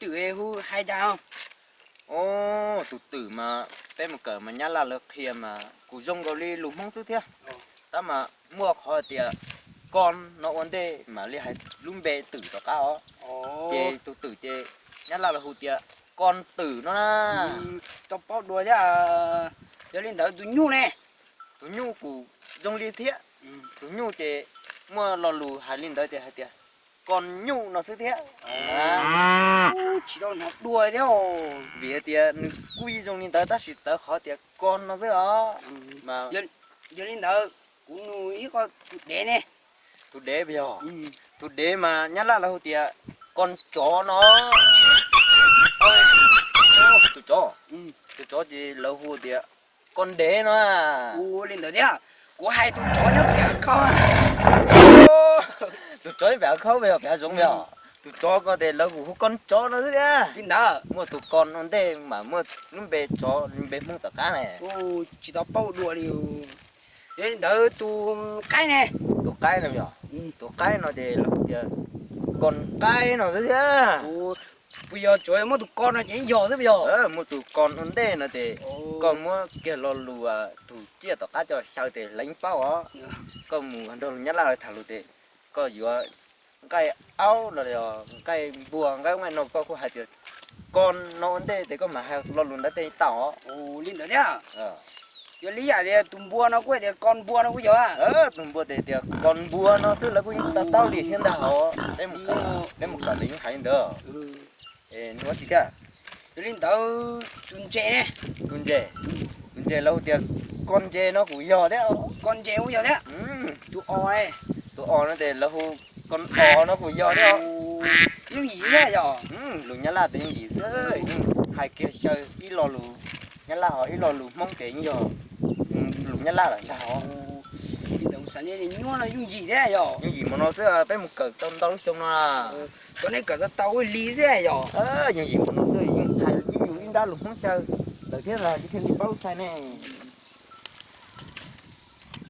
Twm hu hais cas? Os, tus twm mas peb mus kawm mas Nyab Laj lawv qhia mas kuj zoo nkaus li lus Hmoob xwb thiab. Tab mas muaj qhov tias kon no ua ntej mam li hais lub npe twm tom qab os. Ces tus twm ces Nyab Laj lawv hu tias kon twm no na. Tau paub dua thiab. Yog li ntawd tus nyuj ne? Tus nyuj kuj zoo li thiab. Tus nyuj ces muaj lo lus hais li ntawd ces hais tias kon nyuj no xwb thiab. Tsis tau hnov dua thiab. Vim hais tias nws kuj zoo li ntawd tab sis txawv qhov tias kon no xwb os. Yog li ntawd kuv nug ib qho, tus dev ne? Tus dev yog, tus dev mas Nyab Laj lawv hu tias kon tsov no. Tus tsov, tus tsov ces lawv hu tias kon dev no. Ua li ntawd thiab, kuv hais tus tsov nyob pem Av Khauj. Tus tsov nyob pem Av Khauj yog pem hav zoov yog. Tus tsov ko ces lawv kuj hu kon tsov no xwb thiab. Li ntawd muaj tus kon ua ntej mas muaj lub npe tsov, lub npe Hmoob tom qab ne. Tsis tau paub dua li. Yog li ntawd tus qaib ne? Tus qaib no yog, tus qaib no ces lawv hu tias kon qaib no xwb thiab. Puas yog tsuav muaj tus kon no ces yog xwb puas yog? Muaj tus kon ua ntej no ces koj muab kiag lo lus tus tsiaj tom qab coj xyaw ces lawv yeej paub os. Koj mus nrog lus Nyab Laj lawv tham lus ces koj yuav nqaij aub los yog nqaij npua nqaij ub nqaij no koj kuj hais tias kon no ua ntej ces koj mam hais lo lus ntawd tej tau os. Li ntawd thiab. Yog li yam tias tus npua no kuj tias kon npua no kuj yog. Tus npua ces tias kon npua no xwb lawv kuj yeej tau taub li thiab ntag os. Peb mus kawm lawv yeej hais li ntawd. Nws ua tsis thiab. Yog li ntawd tus ntses ne? Tus ntses, tus ntses lawv hu tias kon ntses no kuj yog thiab. Kon ntses kuj yog thiab. Tus os, tus os no ces lawv hu kon os no kuj yog thiab. Yooj yim thiab yog. Lus Nyab Laj ces yooj yim xwb, yeej hais kiag xyaw ib lo lus Nyab Laj ho ib lo lus Hmoob ces yeej yog lus Nyab Laj lawm ntag os. Li ntawd kuv xav tias nyuaj no yooj yim thiab yog. Yooj yim mus no xwb, peb mus kawm tau ntau lub xyoo no. Cov nej kawm tau tau li xwb yog. Yooj yim mus no xwb, yeej hais ib yus ib nrab lus Hmoob xyaw ntawd thiab los thiaj li paub txhais ne.